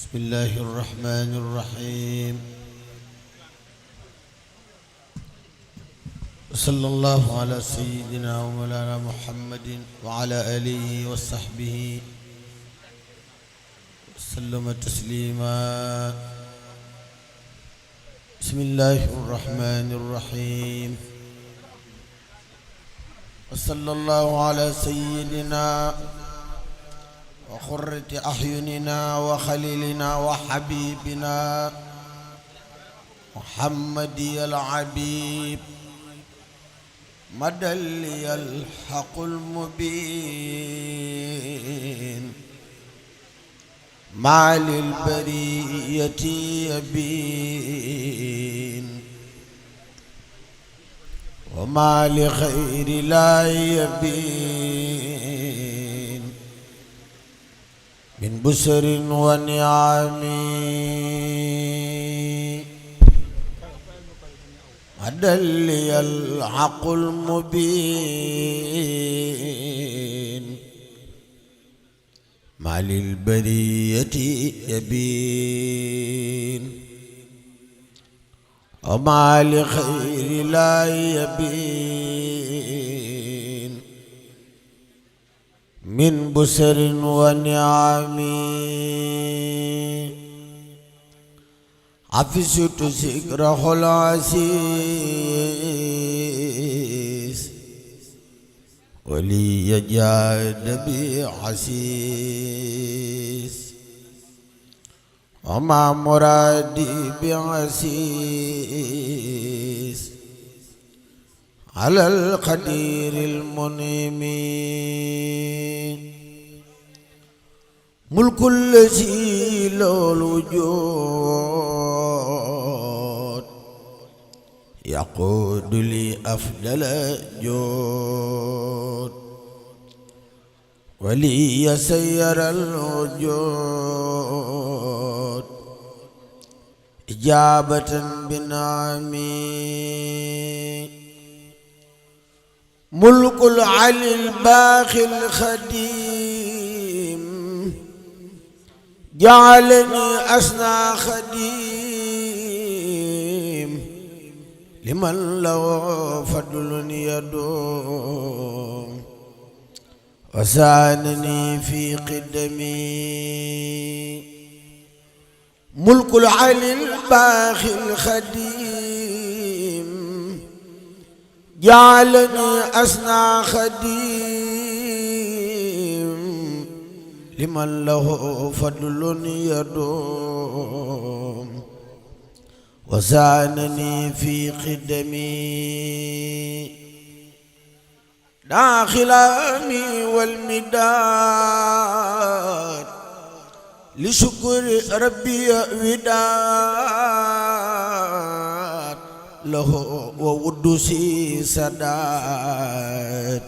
بسم الله الرحمن الرحيم صلى الله على سيدنا ومولانا محمد وعلى آله وصحبه وسلم تسليما بسم الله الرحمن الرحيم وصلى الله على سيدنا وقرة أعيننا وخليلنا وحبيبنا محمد العبيب مدى لي الحق المبين ما للبرية يبين وما لخير لا يبين من بسر ونعم مدى لي الحق المبين ما للبرية يبين وما لخير لا يبين من بسر ونعم عفست ذكره العزيز ولي جاد بعسيس وما مرادي بعسيس على القدير المنعم ملك الذي له الوجود يقود لي أفضل جود ولي يسير الوجود إجابة بنعمي ملك العلي الباقي الخديم جعلني أسنى خديم لمن له فضل يدوم وسانني في قدمي ملك العلي الباقي الخديم جعلني أسنى خديم لمن له فضل يدوم وزانني في قدمي داخل أمي والمداد لشكر ربي وداد له وودسي سداد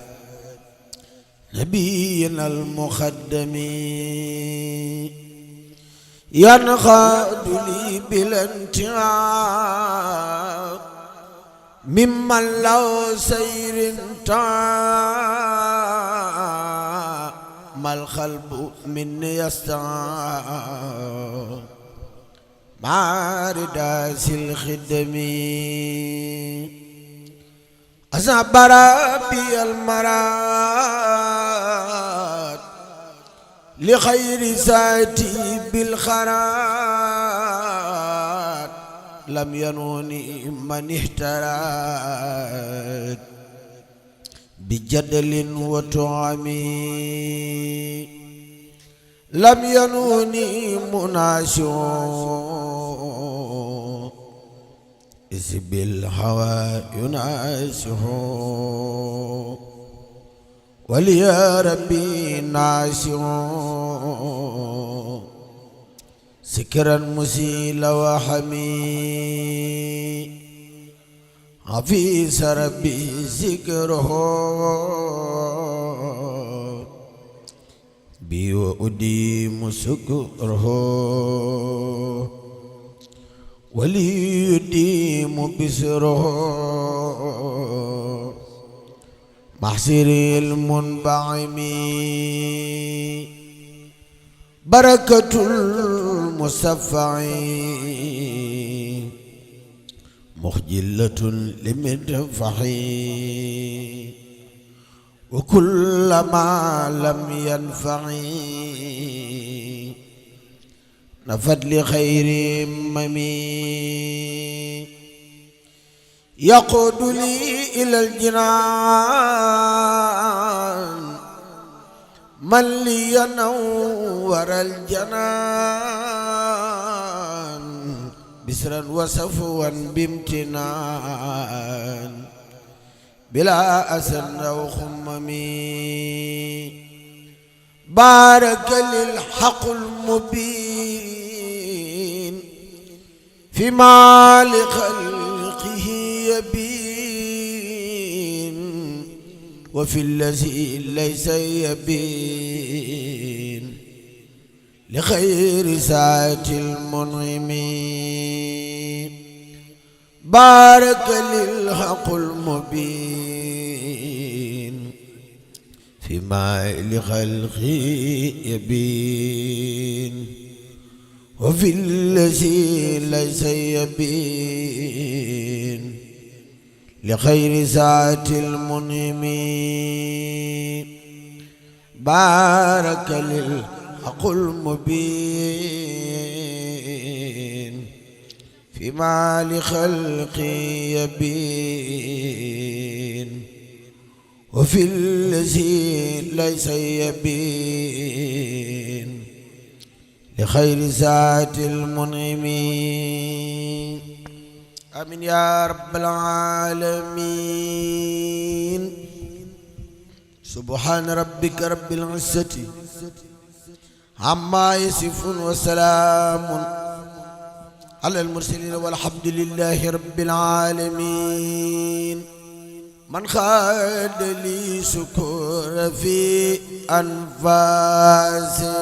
نبينا المخدم ينقاد لي بالانتعاب ممن لو سير ما القلب مني يستعاب مع رداس الخدم أصاب ربي المراد لخير ذاتي بالخراد لم ينوني من اهتراد بجدل وطعمي لم ينوني مناشو إذ بالهوى يناسه ولي ربي ناسه سكرا مسيل وحمي حفيظ ربي ذكره بي وأديم سكره ولي يديم بسره محسر المنبعم بركة المصفع مخجلة لمدفع وكل ما لم ينفع نفد لخير ممي يقود لي إلى الجنان من لي ينور الجنان بسرا وصفوا بامتنان بلا أسن أو خممي بارك للحق المبين فيما لخلقه يبين وفي الذي ليس يبين لخير ساعة المنعم بارك للحق المبين فيما لخلقه يبين وفي الذي ليس يبين لخير ساعة المنعم بارك للحق المبين فيما لخلقه يبين وفي الذي ليس يبين لخير ذات المنعم آمين يا رب العالمين سبحان ربك رب العزة عما يصفون وسلام على المرسلين والحمد لله رب العالمين من خاد لي سكور في أنفاسي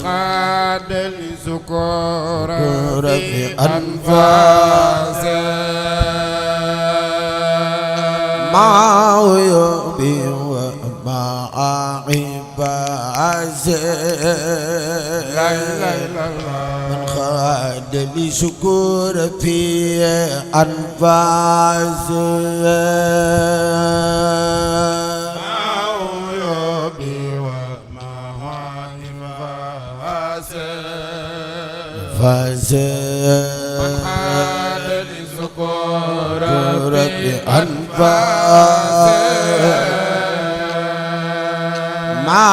خاد لي سكور في أنفاسي ما يبي وما عباسي من خاد لي شكور في أنفاسي ما يبي وما عباسي من خاد لي سكور في أنفاسي ما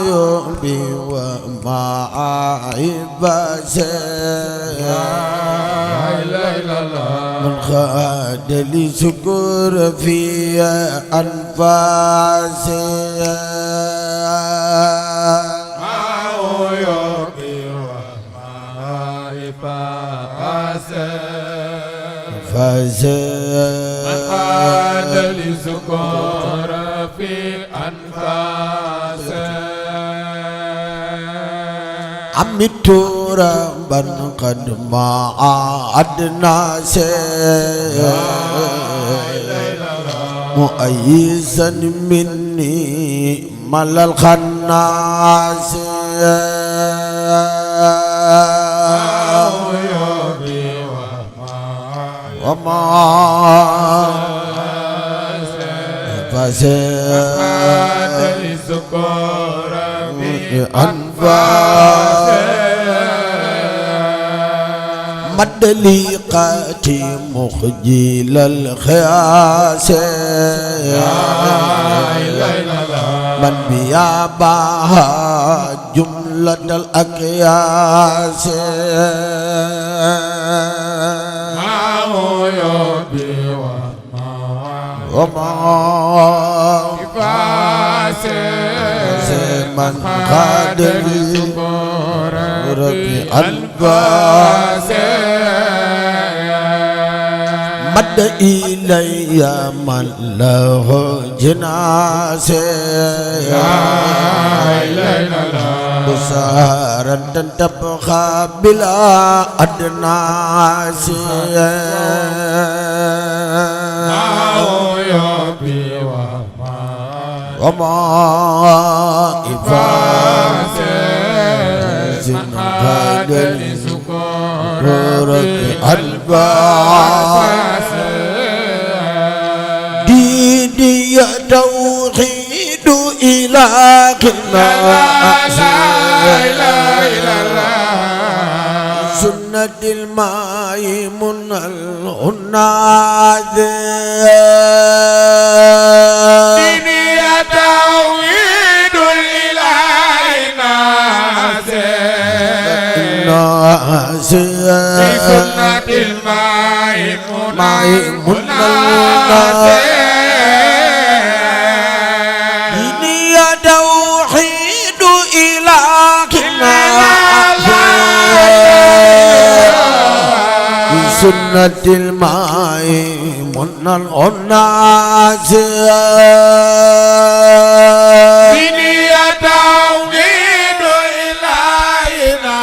يبي وما عباسي من خاد لي سكور في أنفاسي ما يبي وما عباسي من خاد لي سكور في أنفاسي عمت ربا قد ما عدنا مؤيسا مني مل الخناس وما خاد لي سكور في أنفاسي مد لي قاتي مخجل الخياس من بيابها جملة الأكياس وما من خاد لي ربي أنفاسي مد إلي من له جناسي بسارة تبقى بلا أدناسي وما إفاس زنهاد لسكورة الباس ديني توحيد إلهنا لا إله إلا الله سنة المائمون الهناد ديني توحيد الإلهنا في سنة المائمون الهناد توحيد إلهنا بسنة المائمون الأناس ديني توحيد إلهنا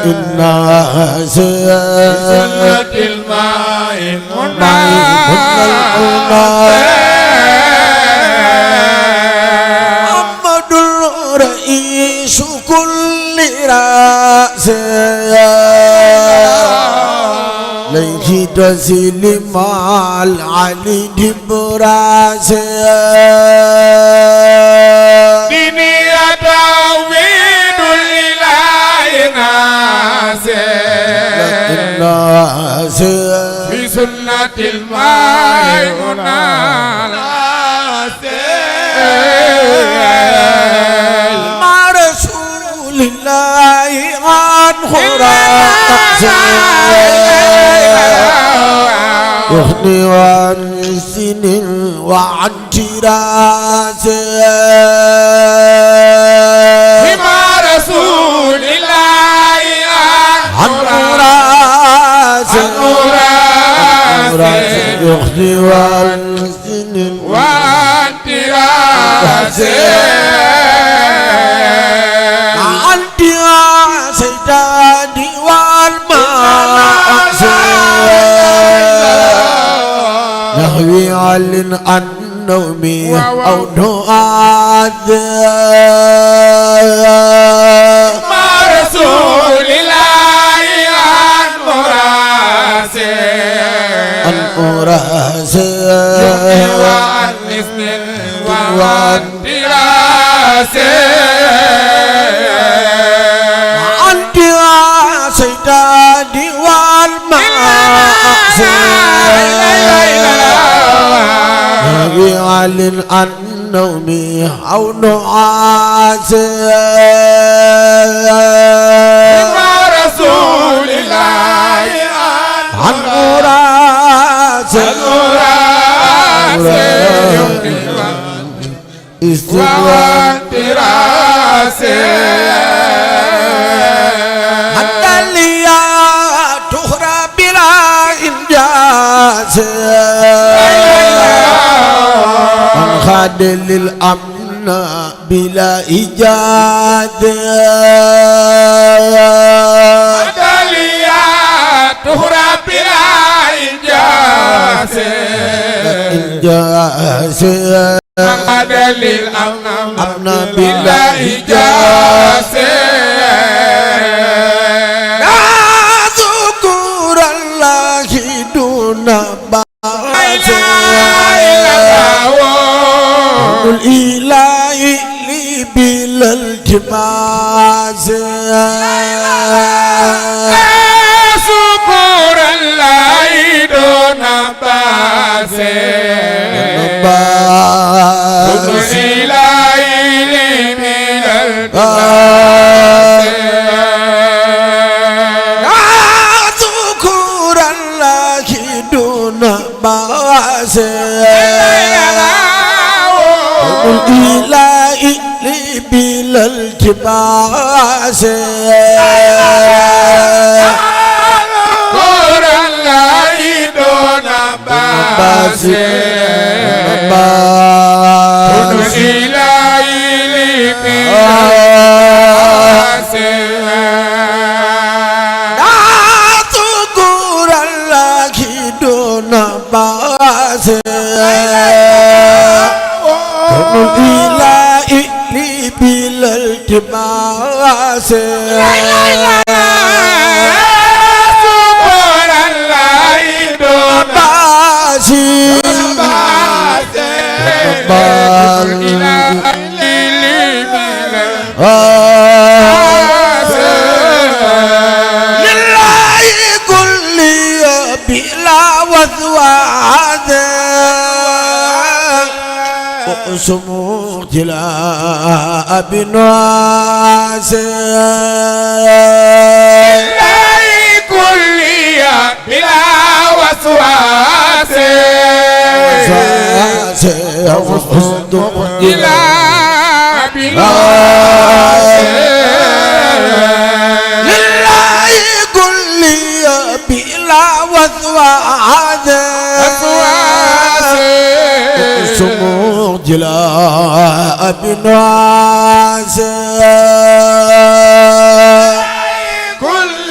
الناس بسنة المائمون الأناس رئيس كل رأس ليك تسلم العلي دبراس ديني توحيد الإله ناس في سنة المائمون لله عن خراس يغني عن سن وعن تراس بما رسول الله عن خراس يغني عن سن وعن تراس سيدادي والمعاصي نهوي علن عن نومي أو نعاد مع رسول الله عن مراسي عن مراسي وعن نسل وعن دراسي سيدادي والمعاصي نبي علن عن نومي أو نعاسي مع رسول الله عن مراسي وعن دراسي من خاد للأمن بلا إيجاد مدليات تهرب بلا إنجاز من خاد للأمن بلا إيجاز ذكر الله دون الإله لي بلا التماس شكر الله دون باس الإله لي بلا التماس ذكر الله دون باس الإله لي بلا التباس قول الله دون باس الإله لي بلا التباس ذكر الله دون باس التباس لله كل بلا وثوات أقسم اختلاء بنواس لله كل بلا وسواس إلى لله كل بلا وثوات سمو جلاء بنواس كل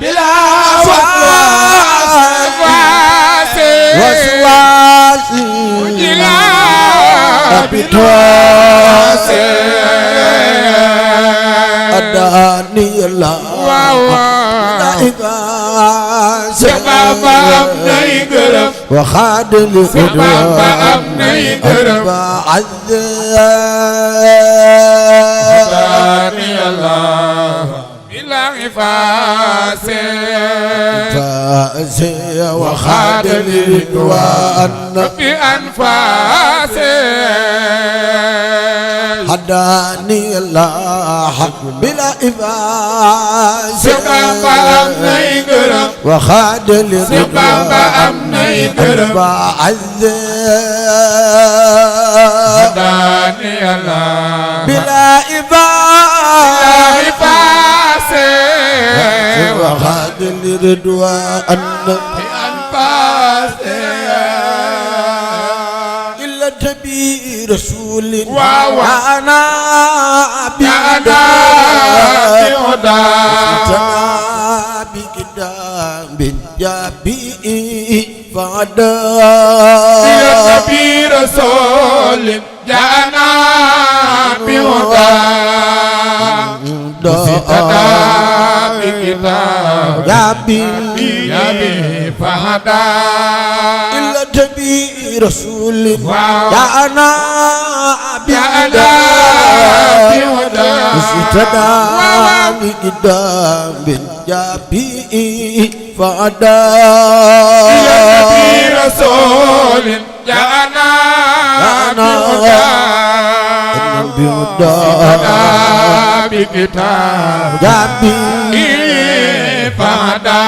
بلا وسواس وسواس إلى بنواس أداني الله سبب أبني قرب وخاد الفدوى بعد أداني الله إلى فاس وخاد الفدوى بأنفاس هداني الله بلا إباس سبب أبني قرب وخاد سبب أبني قرب بعد هداني الله بلا إباس وخاد الرضوان بأنفاس إلا تبي رسول واو. أنا بهدى بكتاب جابي فدا إلى النبي رسول جاءنا بهدى مستدى بكتاب جابي يبي فهدى إلا تبي رسول واو. أنا جاءنا بهدى مستدى بكتاب جابي فدا إلى النبي رسول جاءنا بهدى بكتاب جابي فهدى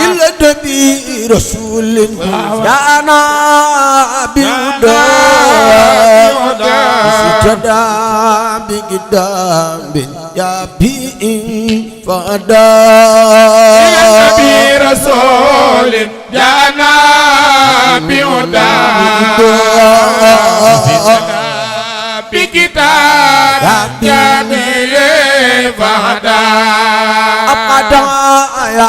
إلا تبي رسول جاءنا بهدى سجدا بكتاب جابي فدا إلى النبي رسول جاءنا بهدى بكتاب جابي فهدى أبدا يا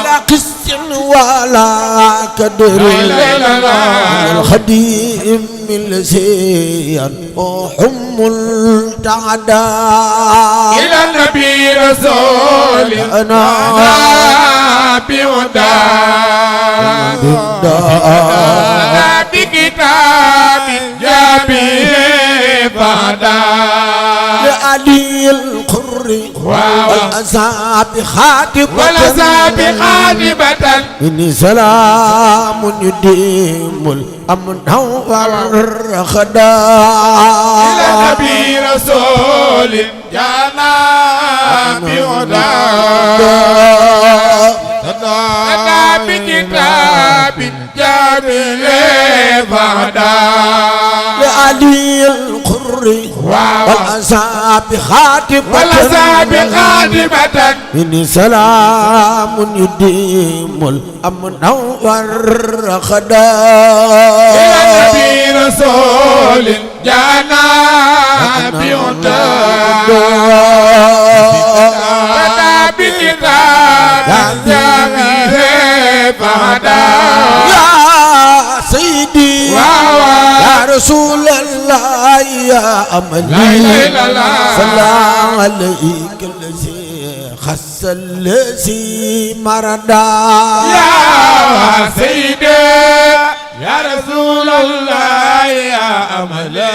لا قسم ولا كدر الخديم الذي ينوحم التعدى إلى النبي رسول أنا بهدى بكتاب جابي فهدى لعلي القر والأصحاب خاتبة والأصحاب خاتبة إني سلام يديم الأمن والرخدا إلى النبي رسول جانا بهدى أنا بكتاب جابي فهدى لعلي القر والأصحاب خاتبة إني سلام يديم الأمن والرخدا إلى النبي رسول جانا بهدى أنا بكتاب جابي فهدى يا سيدي يا رسول الله يا أملي صلى عليك الذي خص الذي مردا يا سيدي يا رسول الله يا أملي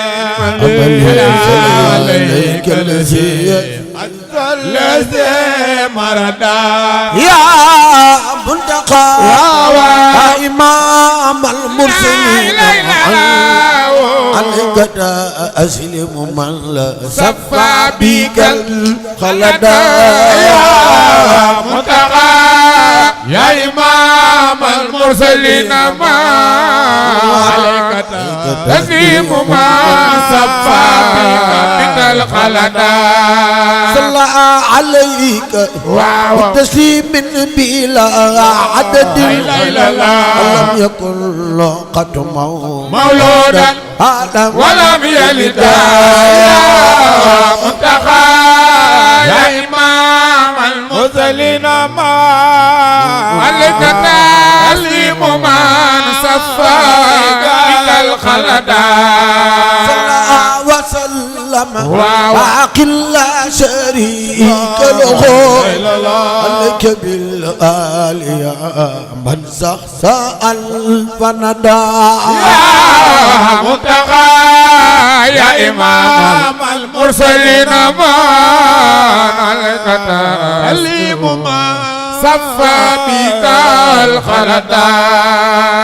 عليك الذي مردا يا منتقى يا إمام المرسلين عليك أسلم من لا صفى بك الخلدا يا منتقى يا إمام المرسلين ما عليك تسلم ما صفى بك الخلدا صلى عليك بتسليم بلا عدد لم يكن قد مولودا ولم يلد يا منتقى يا إمام المرسلين ما عليك تسليم من صفى بك الخلدا صلى وسلم باقي لا شريك له عليك بالآل يا من زخزق الفندا يا منتقى يا إمام المرسلين ما عليك تسليم من صفى بك الخلدا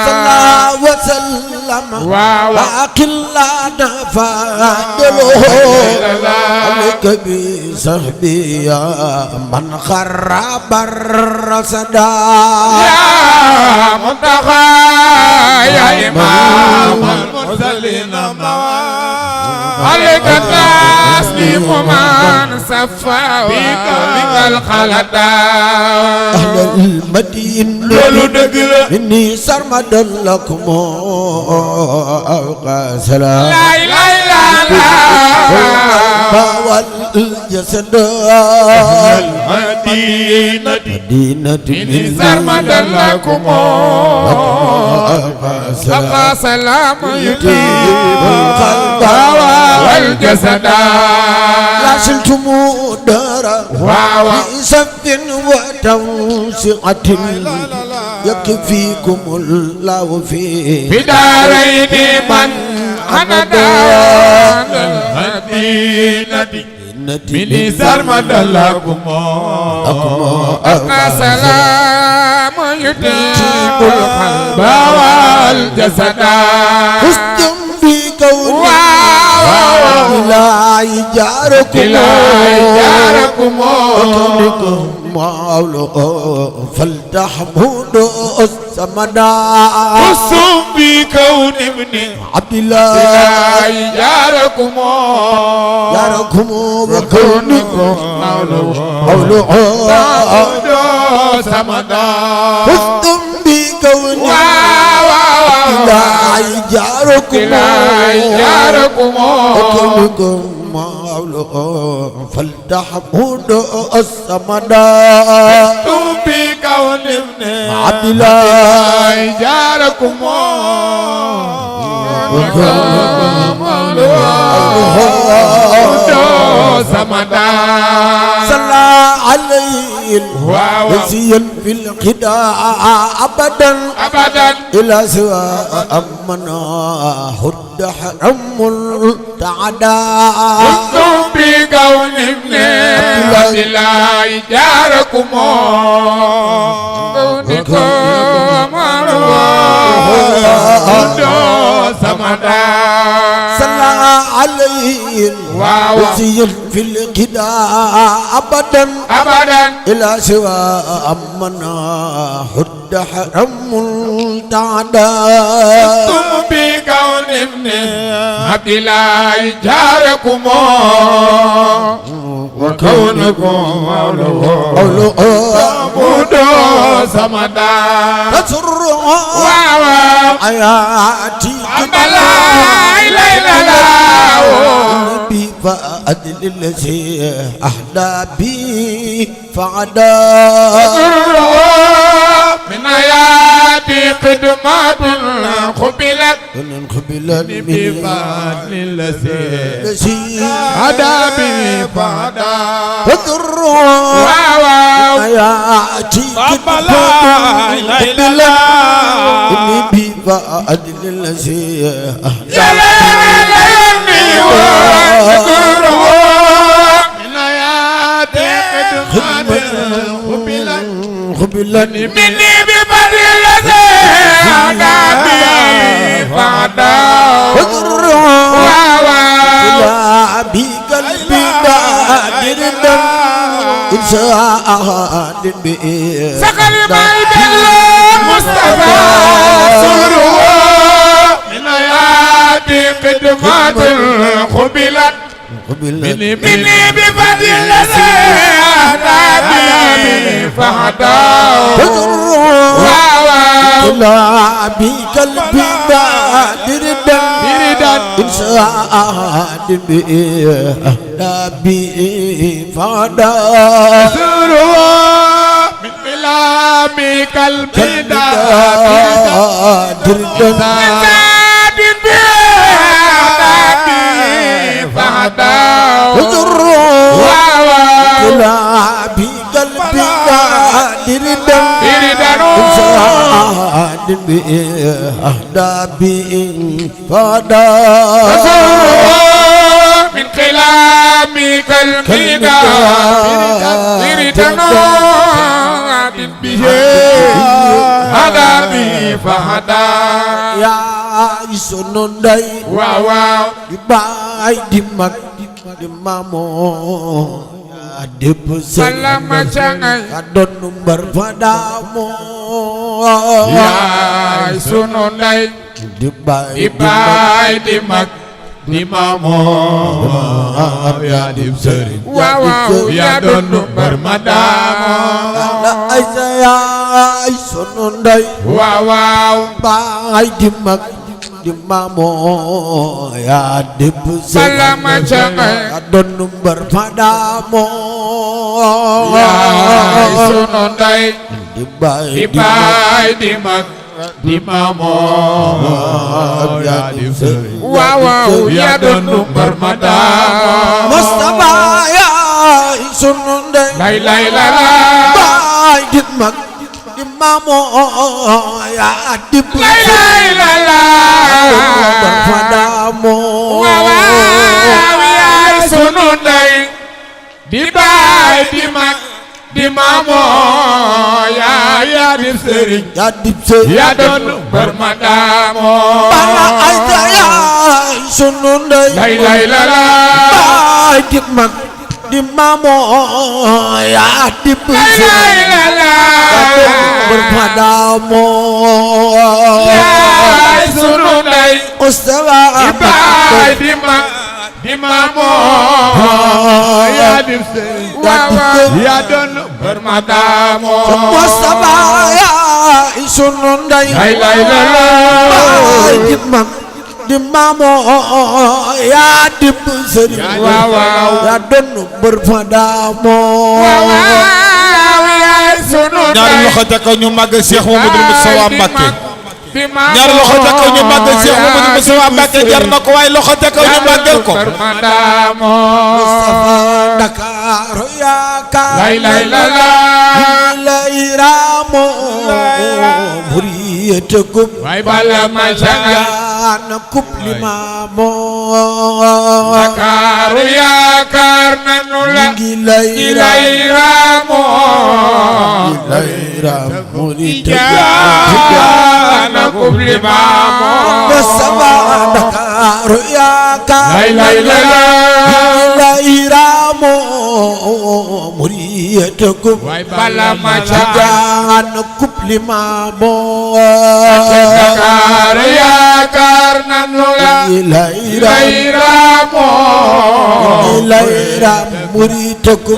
صلى وسلم باقي لا نفاده عليك بصحبي يا من خرب الرصدا يا منتقى يا إمام المرسلين عليك تسليم من صفى بك الخلدا أهل المدينة إني سرمد لكم أوقى سلام لا إله إلا الله والجسد المدينة إني سرمد لكم أوقى سلام يجيب القلب والجسد لا شلتم دارا بسف وتوسعة يكفيكم الله في بدارين من أندان المدينة من سرمد لكم أقى سلام يجيب القلب والجسد حسن في كون لا يجاركم مولو فلتحمدوا السمدا حسن بكون ابن عبد الله ياركم وكونكم مولو سمدا حسن بكون لا يجاركم وكونكم مولو فلتحمدوا السمدا بكون ابن عبد الله ياركم سمدا صلى عليه وزين في القداء أبدا إلى سواء منا هد حرم التعدى بكون ابن عبد الله جاركم كونكم سمدا صلى عليه وزين في القداء أبدا إلى سواء منا هد حرم التعدى بكون ابن عبد الله جاركم وكونكم قوله سمدا تسر حياتي لا إله إلا الله النبي فأدل الذي أهدى بي فعدا من آيات خدمات قبلت خبلت خبلت بفضل الذي الذي هدى به فهدى فضر ياتي قبلا ليلا بفضل الذي جلالني وشكره من آيات خدمة خبلت مني بفضل الذي هدى به فهدى فضر بقلبي بادر الدم إنسان بإيه سقل ما البل مصطفى سره من آيات قدمات خبلت مني بفضل الذي هدى به فهدى بقلبي بادر الدم إنسان بإيه فهدى سره من بلام قلبي دادر الدم فهدى بقلبي بادر الدم إنسان بإهدى بإنفادا من كلام قلبي بردنا به هدى به فهدى يا سنون داي واو باي دمك dimamo adep salama cangai adon number padamu ya sunon dai dibai dimak dimamo ya dipsering wow ya don number madamu ai saya sunon dai wow bai dimak dimamo ya dipsering salama cangai adon number padamu ya sunon dai dibai dimak dimamo ya dipsering wow ya don number madamu Mustafa ya sunon dai lai lai la la bai dimak dimamo ya dipsering lai la la berpadamu wow ya sunon dai dibai dimak dimamo ya dipsering ya dipsering ya don bermadamu bana aja ya sunon dai lai lai la la bai dimak dimamo ya dipsering lai la la berpadamu ya sunon dai Mustafa dibai dimak dimamo ya dipsering ya don bermadamu Mustafa ya sunon dai lai lai la la bai dimak dimamo ya dipsering ya don berpadamu ñaari loxo ca kaw ñu màggal Cheikh Mamadou Moustapha Mbacké ñaari loxo ca kaw ñu màggal Cheikh Mamadou Moustapha Mbacké jar na ko waaye loxo ca kaw ñu màggal ko Mustafa Dakar yaakaar lai lai la la lay ramo buriyete kum way bala ma jangal na kup limamo Dakar yaakaar nanu la lay ramo na kup limamo Mustafa Dakar yaakaar lai la la lay ramo buriyete kum way bala ma jangal na kup limamo Dakar yaakaar nanu la ramo ram murite ko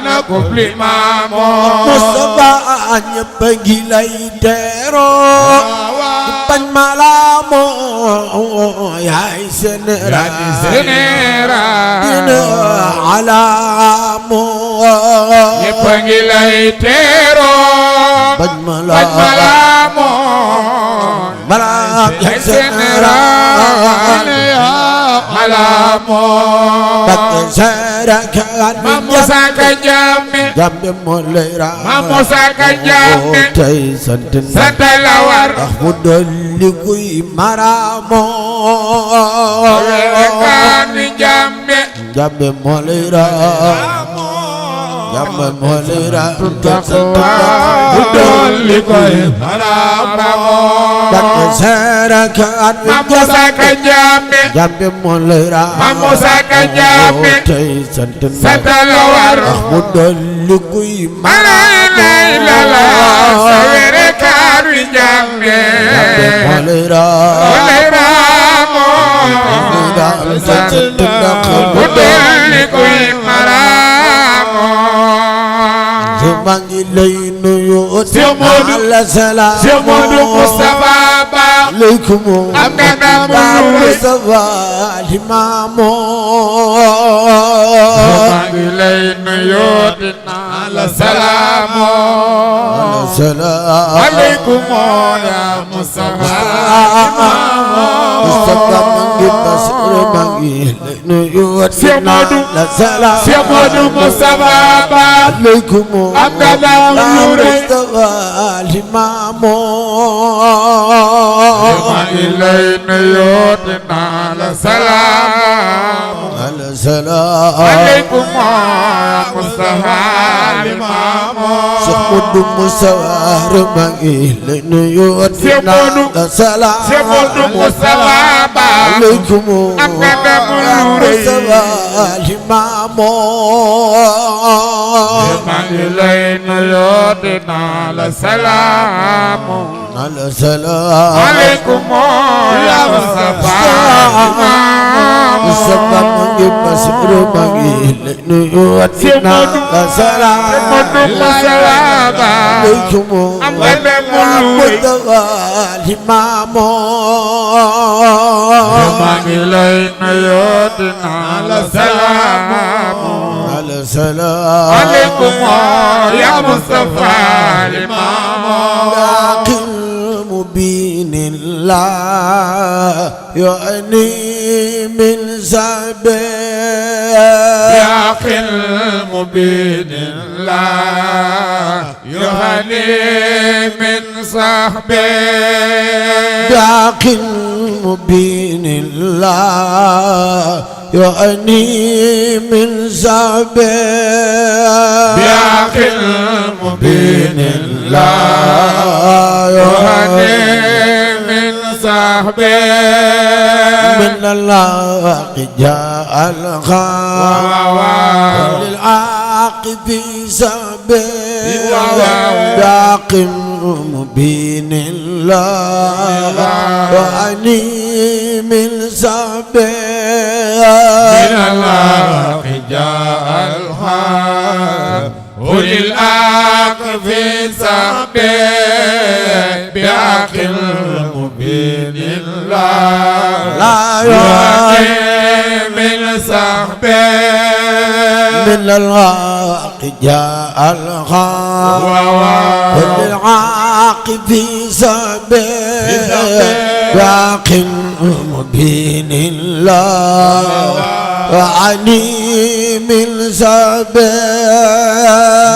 na kup limamo Mustafa ñepp ngi lay teero bañ malamo yaay senera dina alamo ñepp ngi lay teero bañ malamo général alamo Mame Moussa Ka Ndiamé Ndiamé moo lay ra Mame Moussa Ka Ndiamé tey sant la war mu dolli kuy maramo Kani Ndiamé Ndiamé moo lay ra Ndiamé moo lay ra mu dolli kuy maramo Mame Moussa Ka Ndiamé Ndiamé moo lay ra Mame Moussa Ka Ndiamé tey sant la war mu dolli kuy maramo sawere Kani Ndiamé moo lay ra mu dolli kuy maramo maa ngi lay nuyu ala salaam Cheikh Modou Moustapha Ba aleykum am na ndam Moustapha Limamo maa ngi lay nuyu ala salaam ala salaam aleykum ya Moustapha Moustapha maa ngi basir maa ngi lay nuyu ala salaam Cheikh Modou Moustapha Ba aleykum am na ndam Moustapha Limamo maa ngi lay nuyu ala salaam ala salaam aleykum ya Moustapha Limamo Cheikh Modou Moustapha maa ngi lay nuyu ala salaam Cheikh Modou Moustapha Ba aleykum am na ndam Moustapha Limamo maa ngi lay nuyu ala salaam ala salaam aleykum ya Moustapha Moustapha maa ngi basir maa ngi lay nuyu ala salaam aleykum Moustapha Limamo maa ngi lay nuyu ala salaam ala salaam aleykum ya Moustapha Limamo مبين الله يعني من سبيل يا أخي المبين الله يهني من صحبه يا أخي مبين الله يعني من سبيل يا أخي المبين الله يهني من صحبه من الله جاء الخير للعاقب سبيل باق مبين الله وعني من سبيل من الله جاء الخير وللعاقب سبيل باق مبين الله لا يهني من صحبه من الغاق جاء الغاق وللعاقب سبيل باق مبين الله وعني من سبيل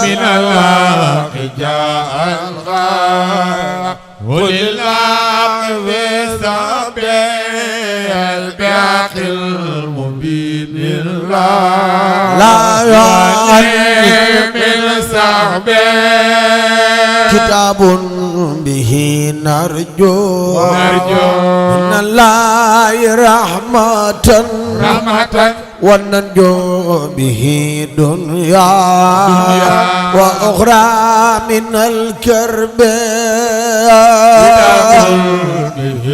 من الغاق جاء الغاق وللعاقب سبيل باق المبين الله لا يعني من صحبه كتاب به نرجو من الله رحمة وننجو به دنيا وأخرى من الكرب به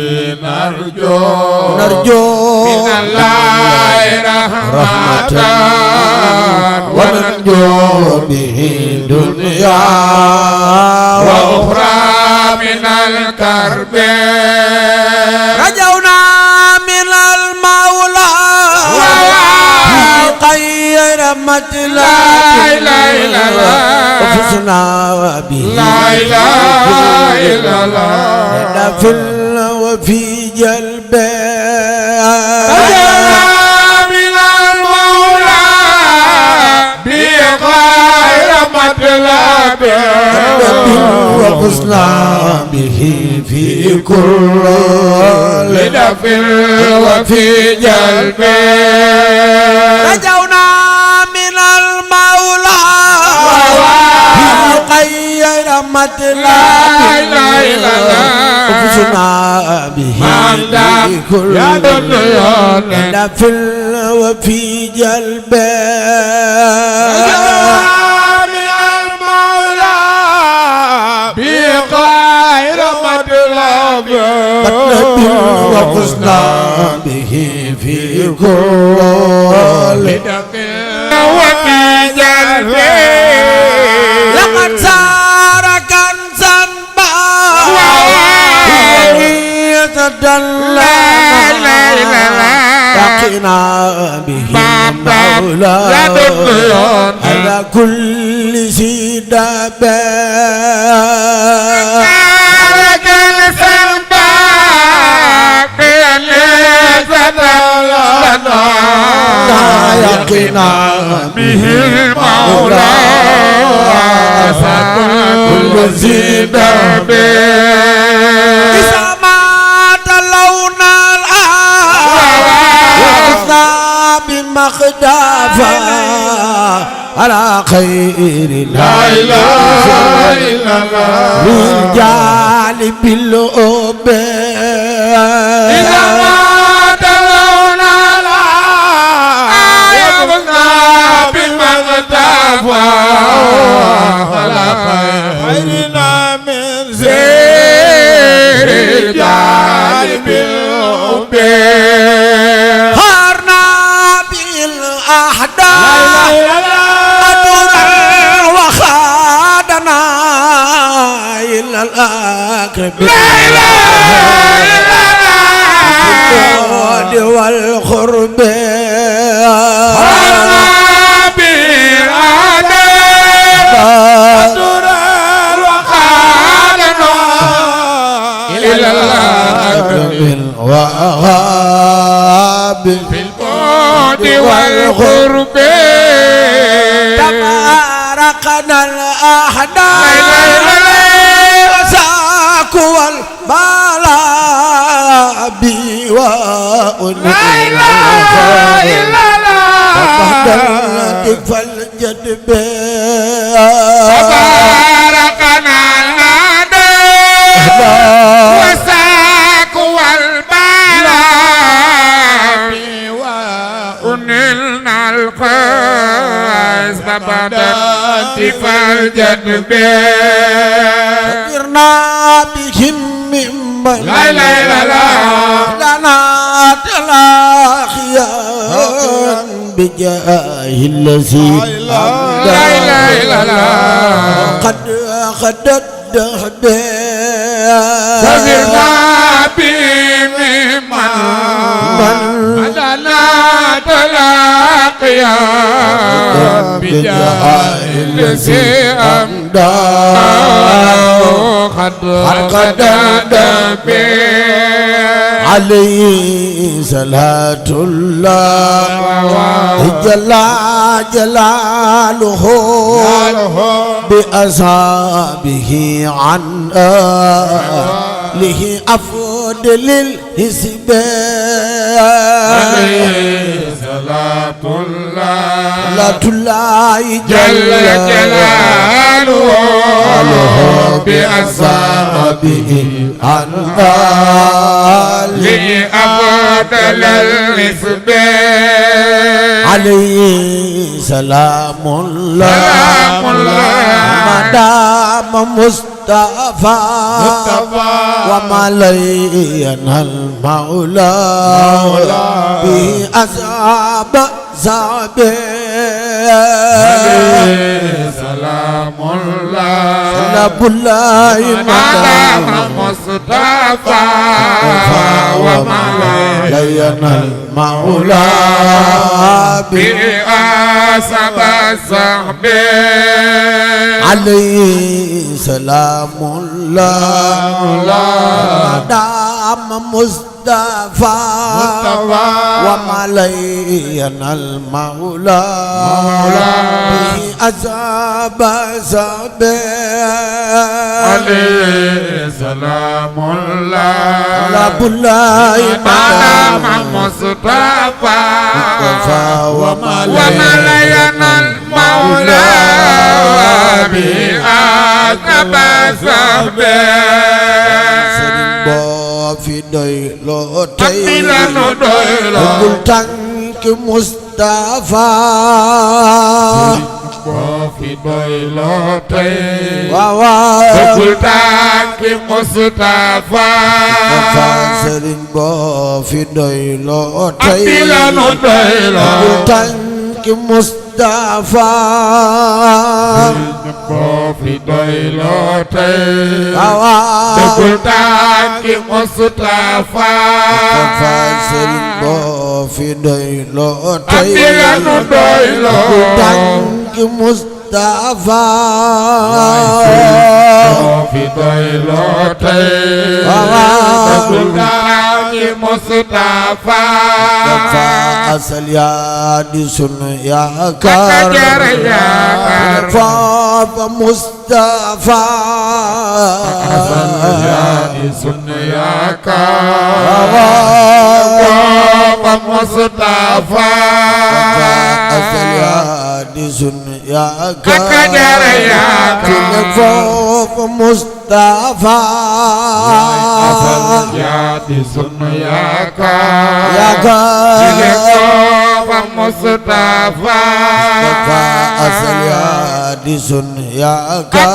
نرجو من الله رحمة وننجو به دنيا وأخرى من الكرب رجونا من المولى غير مطلع لا إله إلا الله وفزنا به لا إله إلا الله في الوجود وفي جلبه من المولى بغير مطلب وفزنا به في كل لدف وفي جلب رجونا من المولى في غير مطلب وفزنا به في كل لدف وفي جلب وفزنا به في كل وفي جلب لقد سار كنزا يتدلى لقنا به مولى على كل سيداب يقنا به المولى كل زيد به إذا ما تلونا الآن بمخدافا على خير لا إله إلا الله رجال بالأوب إذا ما تلونا يبقى بالمغتفى على خيرنا من زير رجال بالأوب هارنا بالأحداث وخادنا إلى الأقرب لا إله إلا الله والقرب هارنا بالأحداث وخادنا إلى الأقرب وغاب في البعد والقرب تفارقنا الأحداث وساك والبلاء بواء لا إله إلا الله فالجدب تباركنا الأعداء وساك والبلاء ونلنا القيس فبدت فالجدب فكرنا بهم ممن لا إله إلا الله لنا تلاخيا بجاه الذي لا إله إلا الله قد أخذت دهبه سفرنا بمن أدنا تلاقيا بجاه الذي أمدى قد دبي عليه صلاة الله جلاله بأصحابه عن آله أفضل الحسب عليه صلاة الله جل جلاله بأصحابه عن آله لأفضل الحسب عليه سلام الله ما دام مصطفى وما لينا المولى بأصحاب صحبه سلام الله سلام الله ما دام مصطفى وما لينا المولى بأصحاب صحبه عليه سلام الله ما دام مصطفى وملينا المولى بأصحاب صحبه عليه سلام الله رب الله مدام مصطفى وملينا المولى بأصحاب صحبه في doylo tey lanu doylo bul tànk Mustafa boo fi doylo tey waaw bul tànk Mustafa sëriñ boo fi doylo tey lanu doylo bul tànk Mustafa boo fi doylo tey waaw bul tànk Mustafa sëriñ boo fi doylo tey lanu doylo bul tànk Mustafa boo fi doylo tey bul tànk Mustafa asal yaa di sunu yaakaar Fafa Mustafa asal yaa di sunu yaakaar Fafa Mustafa asal yaa di sunu yaakaar Fafa Mustafa asal yaa di sunu yaakaar Fafa Mustafa asal yaa di sunu yaakaar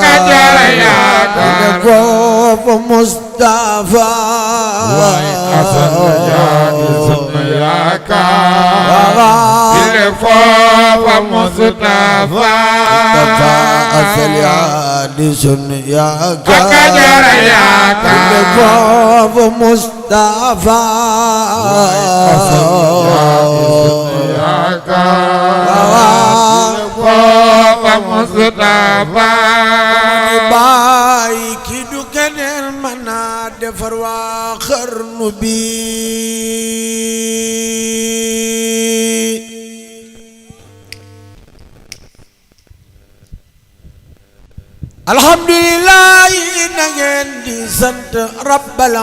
Fafa Mustafa asal yaa di sunu yaakaar Fafa Mustafa asal yaa di sunu yaakaar Fafa Mustafa Fafa Mustafa baay ki du keneen mën naa defar waa xarnu bi alhamdulilah na ngeen di sant rabbal